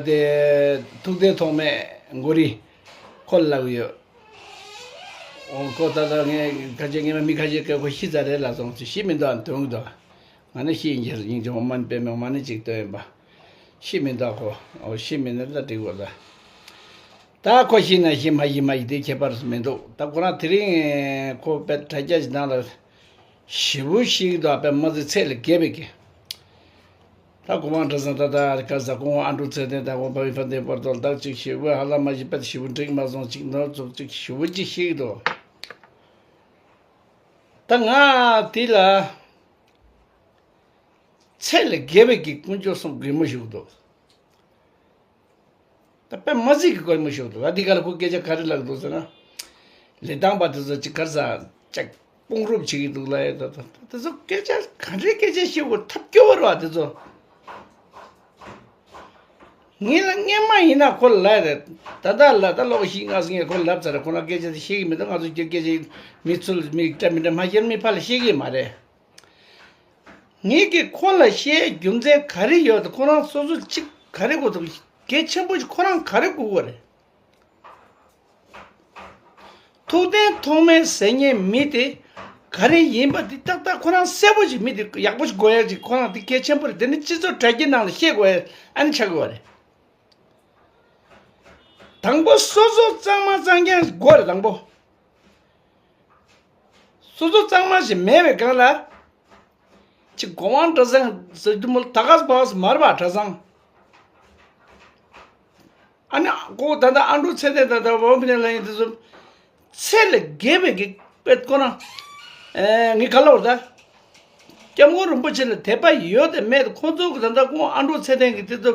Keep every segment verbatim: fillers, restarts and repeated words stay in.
དེ་ཐུགས་བདེ་ཐོགས་མེད་མགོ་རིལ་ཁོ་ལབ་ཡོད། ཨོ་ཁོ་ད་ལྟ་ངས་ཁ་ཆེ་ངས་མི་ཁ་ཆེ་ཁོ་ཤི་ཚར་རེད་ལབ་སོང་ཅི་ཤི་མི་འདུག་ཨ་དོན་གི་འདུག་ང་ནི་ཤི་ཡིན་གྱི་རེད་སྙིང་རྗེ་མ་ནི་དཔེ་མེད་མ་ནི་ཅིག་སྟོན་ཡིན་པ། ཤི་མི་འདུག་ཁོ། ཨོ་ཤི་མི་ནི་ལ་འགྲིག་གོ་ལ། ད་ཁོ་ཤི་ན་ཤི་མ་ཤི་མ་ཤི་དེ་ཁྱད་པར་མི་འདུག་ད་ཁོ་རང་དེ་རིང་ཁོ་དཔེ་དྲ་རྒྱ་ཞིག་ནང་ལ་ཞེ་པོ་ཤི་གི་འདུག་དཔེ་མ་ཚད་ཚད་ལས་བརྒལ་བའི་གི། ད་གོ་མང་གྲྭ་ཚང་ད་ད་ག་ཟ་གོང་ཨ་འབྲུ་ཚེ་བརྟན་དང་གོང་ཕ་བི་ཕ་བདེ་བར་དོ་ལྡག་ཅིག་ཞེ་པོ་ཧ་ལམ་མ་ཤི་དཔེ་ཞེ་པོ་འགྲིག་མ་སོང་ཅིག་ནོར་ཚུགས་ཅིག་ཞེ་པོ་ཅིག་ཤི་གི་འདུག་ད་ང་དེ་ལ། ཚད་ལས་བརྒལ་བའི་གི་དཀོན་མཆོག་གསུམ་གུས་མོ་ཞུགས་འདུག་ད་དཔེ་མ་ཚིག་གི་གུས་མོ་ཞུགས་འདུག་ད་འདི་ག་ལ་ཁོ་སྐད་ཆ་ག་རེ་ལབ་འདུག་ཟེར་ན། ལི་ཐང་པ་དེ་ཚོ་ཅིག་གར་ས་ཅིག་དཔུང་རུབ་བྱེད་ཀྱི་འདུག་ལ་ཡ་ད་ད་དེ་ཚོ་སྐད་ཆ་ག་འདྲའི་སྐད་ཆ་བཤད་དགོས་ཐབས་སྐྱོ་བོ་རེད་བ་དེ་ཚོ། ངས་ལ་སྔན་མ་ཡིན་ན་ཁོ་ལ་ལབ་རེད། ད་ལྟ་ལ་ད་ལོག་ཤིག་ང་ཟིན་ངས་ཁོ་ལ་ལབ་ཚར་རེད། ཁོ་ན་སྐད་ཆ་དེ་ཤེས་ཀྱི་མི་འདུག་ང་ཚོ་སྐད་ཆ་མི་ཚུལ་མི་འདྲ་མི་འདྲ་མ་ཤེས་མི་ཕར་ལ་ཤེས་ཀྱི་མ་རེད། ངེད་ཀྱིས་ཁོ་ལ་བཤད་རྒྱུ་མཚན་ག་རེ་ཡོད་དེ་ཁོ་རང་སོ་སོ་གཅིག་ག་རེ་དགོས་འདུག་གལ་ཆེན་པོ་ཞིག་ཁོ་རང་ག་རེ་དགོས་དགོས་རེད། ཐུབ་བསྟན་ཐོགས་མེད་ཟེར་མཁན་མི་དེ་ག་རེ་ཡིན་པ་དེ་ཏག་ཏག་ཁོ་རང་གསལ་པོ་ཞིག་མི་དེ་ཡག་པོ་ཞིག་དགོས་ཡག་ཅིག་ཁོ་རང་དེ་གལ་ཆེན་པོ་རེད། དེ་ནི་སྤྱི་ཚོགས་དྲ་རྒྱའི་ནང་ལ་བཤད་དགོས་ཡག་ཨ་ནི་ཆགས་དགོས་པ་རེད། དང་པོ་སོ་སོ་གཙང་མ་གཙང་རྐྱང་ཞིག་དགོས་རེད་དང་པོ། སོ་སོ་གཙང་མ་ཞིག་མེད་པའི་སྒང་ལ། ཅིག་གོ་དབང་གྲྭ་ཚང་ཟེར་དུས་མོ་ད་ག་སེ་བག་སེ་མར་བ་གྲྭ་ཚང་། ཨ་ནི་ཁོ་ད་ལྟ་ཨ་འབྲུག་ཚེ་བརྟན་ད་ལྟ་འོ་ཕི་ནས་ལ་ཡིན་དུས་སུ། ཚད་ལས་བརྒལ་བའི་གི་དཔེ་ཁོ་ན། ངས་ག་ལ་བར་ད། སྐྱབས་མགོན་རིན་པོ་ཆེ་ལ་དད་པ་ཡོད་དེ་མེད་དེ་ཁོ་ཚོ་གི་ད་ལྟ་ཁོང་ཨ་འབྲུག་ཚེ་བརྟན་གི་དེ་ཚོ།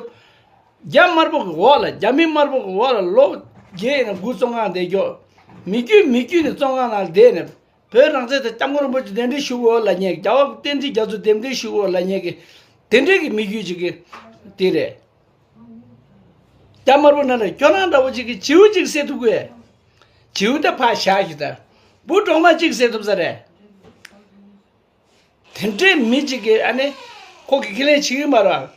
རྒྱ་དམར་པོ་གི་འོག་ལ་རྒྱ་མི་དམར་པོ་གི་འོག་ལ་ལོ་བརྒྱད་ཡིན་ན་དགུ་བཙོན་ཁང་བསྡད་ཀྱོག་མི་རྒྱུད་མི་རྒྱུད་ནས་བཙོན་ཁང་ནང་བསྡད་ནས་བོད་རང་བཙན་དེ་སྐྱབས་མགོན་རིན་པོ་ཆེ་གདན་འདྲེན་ཞུ་དགོས་ལབ་མཁན་རྒྱལ་བ་བསྟན་འཛིན་རྒྱ་མཚོ་གདན་འདྲེན་ཞུ་དགོས་ལབ་མཁན་གི་དེ་འདྲའི་གི་མི་རྒྱུད་ཅིག་གི་དེ་རེད། རྒྱ་དམར་པོ་ནང་ལ་ཁྱོད་རང་འདྲ་བོ་ཅིག་གི་བྱིའུ་ཅིག་བསད་ཐུབ་གི་བྱིའུ་དེ་ཕར་བཞག་ཞིག་ད་བུ་གྲོག་མ་ཅིག་བསད་ཐུབ་ས་རེད། དེ་འདྲའི་མི་གཅིག་གིས་ཨ་ནི་ཁོ་གི་ཁས་ལེན་བྱེད་ཀྱི་མ་རེད།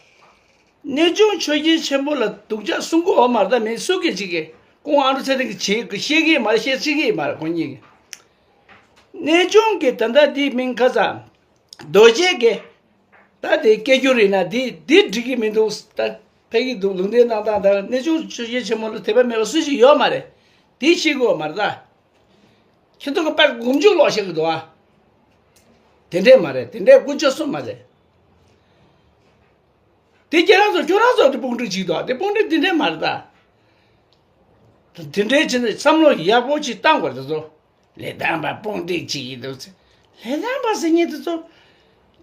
གནས་ཆུང་ཆོས་རྒྱལ་ཆེན་པོ་ལ་སྡུག་ཅག་གསུང་གི་ཡོད་མ་རེད། ད་མི་སུ་གི་གཅིག་གིས་ཁོང་ཨ་འབྲུག་ཚེ་བརྟན་གྱིས་བྱེད་ཀྱི་ཤེས་ཀྱི་མ་རེད། ཤེས་ཤེས་ཀྱི་མ་རེད་ཁོང་གཉིས་ཀྱིས། གནས་ཆུང་གི་ད་ལྟ་འདི་མིང་ཁ་ཚ་རྡོ་རྗེ་གི་ད་དེ་སྐད་སྒྱུར་ཡིན་ན་འདི་འདི་འགྲིག་གི་མི་འདུག་ད་ཕེབས་ཀྱི་འདུག་ལུང་བསྟན་གནང་སྟངས་དང་གནས་ཆུང་ཆོས་རྒྱལ་ཆེན་པོ་ལ་དད་པ་མེད་པ་སུ་ཞིག་ཡོད་མ་རེད། འདི་ཤེས་ཀྱི་ཡོད་མ་རེད་ད། ཁྱེད་ཚོ་གི་པར་སྒོམ་རྒྱུ་ལོག་བཤད་གི་འདུག་ཨ། དེ་འདྲས་མ་རེད། དེ་འདྲས་དཀོན་མཆོག་གསུམ་མ་རེད། དེ་ཁྱེད་རང་ཚོ་ཁྱོད་རང་ཚོ་དེ་དཔུང་སྒྲིག་བྱེད་འདུག་ཨ། དེ་དཔུང་སྒྲིག་དེ་འདྲས་མ་རེད་ད། དེ་འདྲས་བྱས་ནས་བསམ་བློ་ཡག་པོ་ཅིག་བཏང་དགོས་རེད་དེ་ཚོ། ལི་ཐང་པ་དཔུང་སྒྲིག་བྱེད་ཀྱི་འདུག་ཟེར། ལི་ཐང་པ་ཟེར་མཁན་དེ་ཚོ།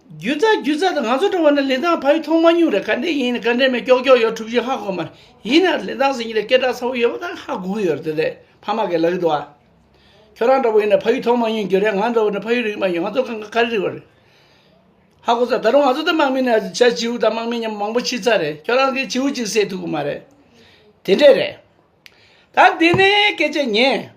རྒྱུ་རྩ་རྒྱུ་རྩ་དེ་ང་ཚོ་འདྲ་བོ་ན་ལི་ཐང་ཕ་ཡུལ་མཐོང་མ་མྱོང་རེད། ག་འདྲས་ཡིན་ག་འདྲས་མེད་ཀྱོག་ཀྱོག་ཡོད་གྲུབ་ཆ་ཧ་གོ་མ་རེད། ཡིན་ན་ལི་ཐང་ཟེར་མཁན་དེ་སྐད་གྲགས་ཚ་བོ་ཡོད་པ་ད་ཧ་གོ་གི་ཡོད་རེད་དེ་དེ་ཕ་མ་གིས་ལབ་ཀྱི་འདུག་ཨ། ཁྱོད་རང་འདྲ་བོ་ཡིན་ན་ཕ་ཡུལ་མཐོང་མ་མྱོང་རྒྱུ་རེད། ང་འདྲ་བོ་ན་ཕ་ཡུལ་རིག་མ་མྱོང་། ང་ཚོ་གང་ག་རེ་རིག་པ་རེད། ཧ་གོ་ས། ད་རུང་ང་ཚོ་ད་དམག་མི་ན་བྱ་བྱིའུ་དང་དམག་མི་མཉམ་མང་པོ་ཤི་ཚར་རེད། ཁྱོད་རང་གིས་བྱིའུ་གཅིག་བསད་ཐུབ་ཀྱི་མ་རེད། དེ་འདྲས་རེད། ད་འདི་ནས་སྐད་ཆ་ཉན།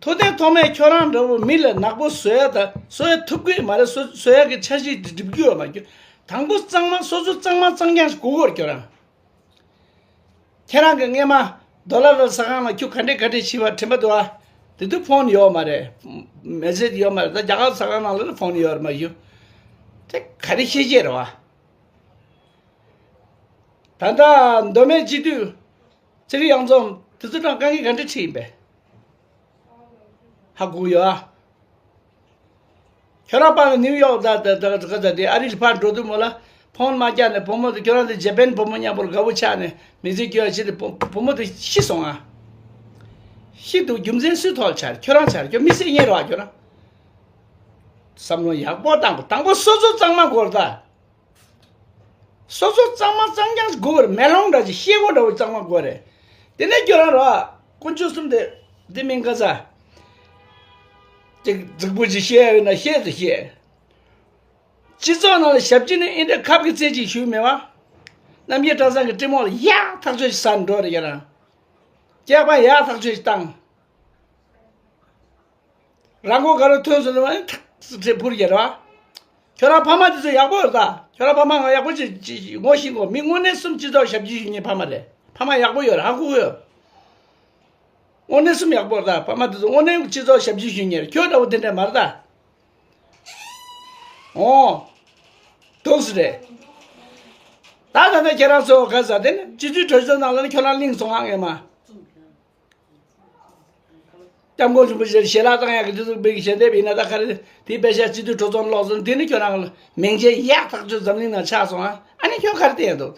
ཐུབ་བསྟན་ཐོགས་མེད་ཁྱོད་རང་འདྲ་བོ་མི་ལ་ནག་པོ་བཟོ་ཡ་ད་བཟོ་ཡ་ཐུབ་ཀྱི་མ་རེད། བཟོ་བཟོ་ཡ་གི་འཆར་གཞི་འགྲིག་རྒྱུ་ཡོད་མ་རྒྱུ། དང་པོ་གཙང་མ་སོ་སོ་གཙང་མ་གཙང་རྐྱང་ཞིག་དགོས་ཀྱི་རེད་ཁྱོད་རང་། ཁྱེད་རང་གི་སྔས་མ་རྡོ་ལ་ར་ཟ་ཁང་ལ་ཁྱོད་ག་འདྲས་ག་འདྲས་བྱས་པ་དྲན་པ་འདུག་ཨ། དེ་དུས་ཕོན་ཡོད་མ་རེད། མེ་སེ་ཇི་ཡོད་མ་རེད། ད་རྒྱ་གར་ཟ་ཁང་ནང་ལ་ཕོན་ཡོད་མ་ཡོད། དེ་ག་རེ་ཤེས་ཀྱི་རེད་བ། ད་ལྟ་མདོ་སྨད་སྤྱི་འཐུས་ཚེ་རིང་གཡང་འཛོམས་དེ་ཚོ་དང་དཀའ་ངལ་ག་འདྲས་འཕྲད་ཡིན་པས། ཧ་གོ་ཡོད་ཨ། ཁྱོད་རང་པང་ནིའུ་ཡོག་ད་ད་ད་ག་ད་དེ་ཨ་རི་ལ་ཕར་འགྲོ་དུས་མོ་ལ་ཕོན་མ་བརྒྱབ་ནས་བུ་མོ་དེ་ཁྱོད་རང་དེ་ཇེ་པན་བུ་མོ་མཉམ་པོར་དགའ་བོ་ཆགས་ནས་མི་ཚེ་སྐྱོལ་ཡ་ཆེད་དུ་བུ་བུ་མོ་དེ་ཤི་སོང་ཨ། ཤི་འདུག་རྒྱུ་མཚན་སུའི་ཐོག་ལ་ཆགས། ཁྱོད་རང་ཆགས། ཁྱོད་མི་སེམས་ཉེ་རོགས་ཁྱོད་རང་། བསམ་བློ་ཡག་པོ་བཏང་དགོས། དང་པོ་སོ་སོ་གཙང་མ་དགོས་རེད་ད། སོ་སོ་གཙང་མ་གཙང་རྐྱང་ཞིག་དགོས་པར་མེ་ལོང་འདྲ་ཞིག་ཤེལ་སྒོ་འདྲ་བོ་གཙང་མ་དགོས་རེད། དེ་ནས་ཁྱོད་རང་རོ། དཀོན་མཆོག་གསུམ་དེ་དེ་མིན་ཁ་ཚ། ཅིག་རྫིག་པོ་ཅིག་བཤད་ཡོད་ན་བཤད་དུ་བཤད། སྤྱི་ཚོགས་ནང་ལ་ཞབས་ཕྱི་ནི་ཨིན་དྲ་ཁབ་ཀྱི་རྩེ་གཅིག་ཞུས་མེད་བ། རྣམ་རྒྱལ་གྲྭ་ཚང་གི་སྤྲིན་མོ་ལ་ཡག་ཐག་ཆོད་ཅིག་ཟ་འགྲོ་རེད་ཁྱོད་རང་། སྐྱག་པ་ཡག་ཐག་ཆོད་ཅིག་བཏང་། རང་མགོ་ག་རུ་ཐོན་སོང་ནས་ཐག་ཚིག་ཁྲེ་འཕུར་རྒྱལ་བ། ཁྱོད་རང་ཕ་མ་དེ་ཚོ་ཡག་པོ་ཡོད་ད། ཁྱོད་རང་ཕ་མ་ང་ཡག་པོ་ཅིག་ཅིག་ངོ་ཤེས་དགོས། མི་དངོས་གནས་གསུམ་སྤྱི་ཚོགས་ཞབས་ཕྱི་ཞུ་མཁན་ཕ་མ་རེད། ཕ་མ་ཡག་པོ་ཡོད་རེད། ཧ་གོ་གི་ཡོད། དངོས་གནས་གསུམ་ཡག་པོ་རེད། ད་ཕ་མ་དེ་ཚོ་དངོས་གནས་སྤྱི་ཚོགས་ཞབས་ཕྱི་ཞུ་མཁན་རེད། ཁྱོད་འདྲ་བོ་དེ་འདྲ་མ་རེད་ད། ཨོ། འདུག་སེ་རེད། ད་ད་ལྟ་ཁྱེད་རང་ཚོ་ག་ཟེར་དེ་ནི་སྤྱི་འཐུས་གྲོས་ཚོགས་ནང་ལ་ནི་ཁྱོད་རང་གླེང་སོང་ཨ། ངས་མ། སྐྱབས་མགོན་རིན་པོ་ཆེར་ཞལ་ལག་བཏང་ཡག་གི་དུས་ཚོད་པའི་ཞལ་འདེབས་ཡིན་ན། ད་ག་རེ་དེའི་པེ་ཤ་སྤྱི་འཐུས་གྲོས་ཚོགས་ལོག་སོང་། དེ་ནི་ཁྱོད་རང་ལ་མིང་ཆད་ཡག་ཐག་ཆོད་འཛམ་གླིང་ནང་ཆགས་སོང་ཨ། ཨ་ནི་ཁྱོད་ག་རེ་བལྟས་ཡོད་འདུག་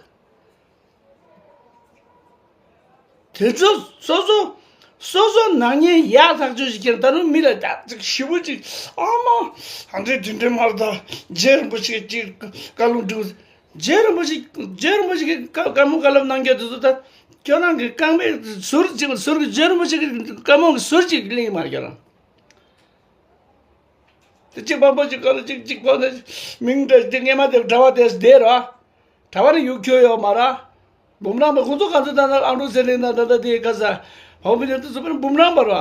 དེ་ཚོ་སོ་སོ་སོ་སོ་ནག་ཉེས་ཡག་ཐག་ཆོད་ཞིག་ཁྱེར། ད་རུང་མི་ལ་ད་ཅིག་ཞེ་པོ་ཅིག་ཨ་མ་ཨ་འདྲེ་དེ་འདྲེ་མར་ད་རྗེ་རིན་པོ་ཆེ་ཅིག་བཀའ་ལུང་སྒྲུབ། རྗེ་རིན་པོ་ཆེ་རྗེ་རིན་པོ་ཆེ་གི་བཀའ་བཀའ་མོལ་བཀའ་སློབ་གནང་རྒྱུ་དེ་ཚོ་ད་ཁྱོད་རང་གི་རྐང་པའི་ཟུར་ཅིག་ཟུར་གི་རྗེ་རིན་པོ་ཆེ་གི་བཀའ་མོལ་གི་ཟུར་ཅིག་གླེང་གི་མ་རེད་ཁྱོད་རང་། དེ་གཅིག་པ་པོ་གཅིག་ག་ལ་གཅིག་གཅིག་པོ་ནི་མིང་འདྲ་དེ་སྔས་མ་དེ་གྲྭ་པ་དེ་བསྡད་ར། གྲྭ་པ་ནི་ཡུག་ཁྱོད་ཡོད་མ་ར། འབུམ་རམས་པ་ཁོང་ཚོ་ག་ཚོད་ད་ནི་ཨ་འབྲུག་ཚེ་རིང་ན་ད་ལྟ་དེ་ག་ས་བོ་མི་དེ་ཚོ་བུ་འབུམ་རམས་པ་ར།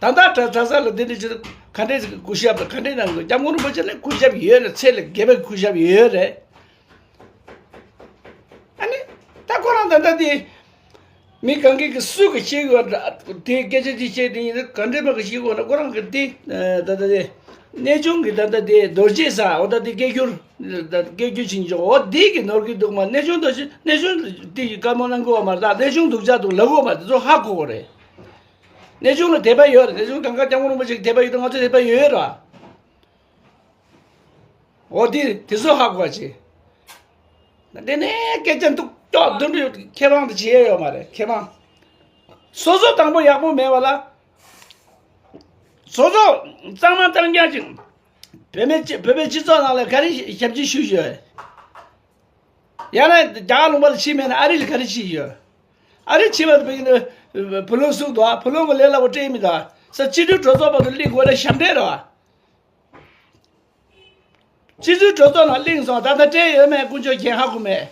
ད་ལྟ་གྲྭ་གྲྭ་ས་ལ་དེ་འདྲ་བྱེད་ག་འདྲས་གུས་ཞབས་དང་ག་འདྲས་གནང་དགོས། སྐྱབས་མགོན་རིན་པོ་ཆེ་ལ་གུས་ཞབས་ཡོད་ན་ཚེ་ལ་དགེ་བའི་གུས་ཞབས་ཡོད་རེད། ཨ་ནི། ད་ཁོ་རང་ད་ལྟ་དེ། མི་གང་གི་གི་སུས་གི་ཤེས་དགོས་ར། དེ་སྐད་ཆ་ཅིག་བཤད་དེ་ཡིན་ན་ག་འདྲས་པ་གི་ཤེས་དགོས་ན། ཁོ་རང་གི་དེ། ད་ལྟ་དེ། གནས་ཆུང་གི་ད་ལྟ་དེ་རྡོ་རྗེ་ས་འོ་ད་དེ་སྐད་སྒྱུར། ད་སྐད་སྒྱུར་བྱིན་ཆོག་འོ་དེ་གི་ནོར་གི་འདུག་མ། གནས་ཆུང་རྡོ་རྗེ་གནས་ཆུང་དེ་གི་བཀའ་མོལ་གནང་གི་ཡོད་མ་རེད། ད་གནས་ཆུང་སྡུག་ཅག་འདུག་ལབ་གི་ཡོད་མ་རེད། དེ་ཚོ་ཧ་གོ་གི་རེད། གནས་ཆུང་ལ་དད་པ་ཡོད་རེད། གནས་ཆུང་གང་ག་སྐྱབས་མགོན་རིན་པོ་ཆེ་གི་དད་པ་ཡོད་དུས་ང་ཚོ་དད་པ་ཡོད་ར། འོ་དེ་དེ་ཚོ་ཧ་གོ་བ་བྱེད། དེ་ནས་སྐད་ཆ་འདུག་ཀྱོག་འདུག་འདུག་ཁྱེད་རང་དུ་བྱེད་ཡས་ཡོད་མ་རེད། ཁྱེད་རང་སོ་སོ་དང་པོ་ཡག་པོ་མེད་པ་ལ། སོ་སོ་གཙང་མ་གཙང་རྐྱང་ཅིག་བོད་མི་སྤྱི་བོད་པའི་སྤྱི་ཚོགས་ནང་ལ་ག་རེ་ཞབས་ཕྱི་ཞུས་ཡོད། ཡང་ན་རྒྱ་གར་ལུང་པ་ལ་ཕྱིན་མེད་ན་ཨ་རི་ལ་ག་རེ་ཕྱིན་ཡོད། ཨ་རི་ཕྱིན་པ་དེ་བུ་ལོན་བསུབས་འདུག་བུ་ལོན་གྱི་ལས་སླ་པོ་སྤྲད་མི་འདུག་ས་སྤྱི་འཐུས་གྲོས་ཚོགས་བར་དུ་གླེང་དགོས་ན་ཞབས་འདྲེན་རེད་བ། སྤྱི་འཐུས་གྲོས་ཚོགས་ནང་གླེང་སོང་། ད་ལྟ་སྤྲད་ཡོད་མེད་དཀོན་མཆོག་མཁྱེན། ཧ་གོ་མེད།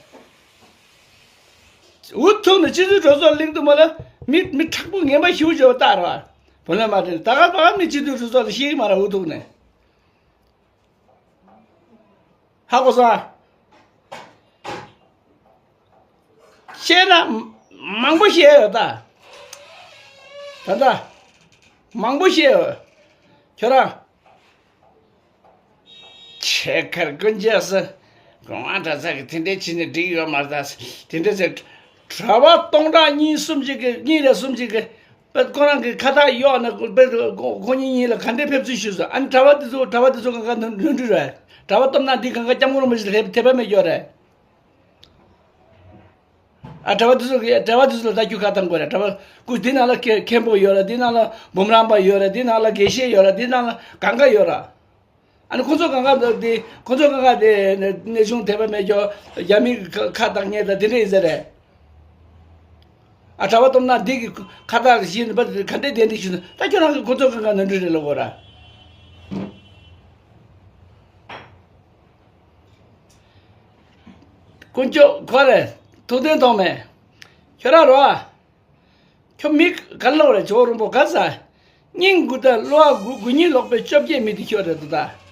འུ་ཐུག་ནས་སྤྱི་འཐུས་གྲོས་ཚོགས་གླེང་ཐུབ་མ་ལ། མི་མི་དྲག་པོ་ངན་པ་ཞེ་པོ་ཅིག་ཡོད་པ་རྟགས་རེད་བ། བུ་ལོན་མ་སྤྲད་ད་ག་པ་མི་སྤྱི་འཐུས་གྲོས་ཚོགས་ལ་ཤེས་ཀྱི་མ་རེད། འུ་ཐུག་ནས། ཧ་གོ་སོང་ཨ། བཤད་ན་མང་པོ་བཤད་ཡོད་ད། ད་ལྟ་མང་པོ་བཤད་ཡོད། ཁྱོད་རང་ཆེ་ཁར་ཀུན་རྒྱལ་སི་གོང་མ་གྲྭ་ཚང་གི་དེ་འདྲས་བྱས་ནས་འགྲིག་ཡོད་མ་རེད་ད། དེ་འདྲས་ཟེར། གྲྭ་པ་སྟོང་ཕྲག་གཉིས་གསུམ་ཅིག་གི་གཉིས་རེ་གསུམ་ཅིག་གི་པད་ཁོ་རང་གི་ཁ་བཏགས་གཡོགས་ནས་པད་ཁོ་གཉིས་གཉིས་ལ་ག་འདྲའི་ཕེབས་བསུ་ཞུས་སོང་། ཨ་ནི་གྲྭ་པ་དེ་ཚོ་གྲྭ་པ་དེ་ཚོ་གང་ག་ནོར་འཁྲུལ་རེད། གྲྭ་པ་སྟོབས་ན་འདི་གང་ག་སྐྱབས་མགོན་རིན་པོ་ཆེ་ལ་དད་པ་མེད་ཀྱོག་རེད། ཨ་གྲྭ་པ་དེ་ཚོ་གི་གྲྭ་པ་དེ་ཚོ་ལ་ལྟ་རྒྱུ་ཁ་བཏང་དགོས་རེད། གྲྭ་པ་སྐུ་འདི་ནང་ལ་མཁན་མཁན་པོ་ཡོད་རེད། འདི་ནང་ལ་འབུམ་རམས་པ་ཡོད་རེད། འདི་ནང་ལ་དགེ་བཤེས་ཡོད་རེད། འདི་ནང་ལ་གང་ག་ཡོད་རེད། ཨ་ནི་ཁོ་ཚོ་གང་ག་འདི་ཁོ་ཚོ་གང་ག་དེ་གནས་ཆུང་དད་པ་མེད་ཀྱོག་རྒྱ་མི་ཁ་ཁ་བཏང་མཁན་དང་དེ་འདྲ་ཡིན་ས་རེད། ཨ་གྲྭ་པ་སྟོབས་ན་འདི་གི་ཁ་བཏགས་ཤེས་ནས་པ་ག་འདྲས་དེ་འདྲས་ཤེས་ནས་ད་ཁྱོད་རང་གི་ཁོ་ཚོ་གང་ག་ནོར་འཁྲུལ་རེད་ལབ་དགོས་ར། དཀོན་མཆོག་ཁོ་རེ་ཐུགས་བདེན་གཏོང་མེད། ཁྱོད་རང་རོ། ཁྱོད་མི་ག་ལོག་རེ་ཇོ་རིན་པོ་ག་ས། སྙིང་དགུ་ད་བློ་དགུ་དགུ་ཉིད་ལོག་པའི་བཅོ་བརྒྱད་མི་དེ་ཁྱོད་རེད་འདུག་ད།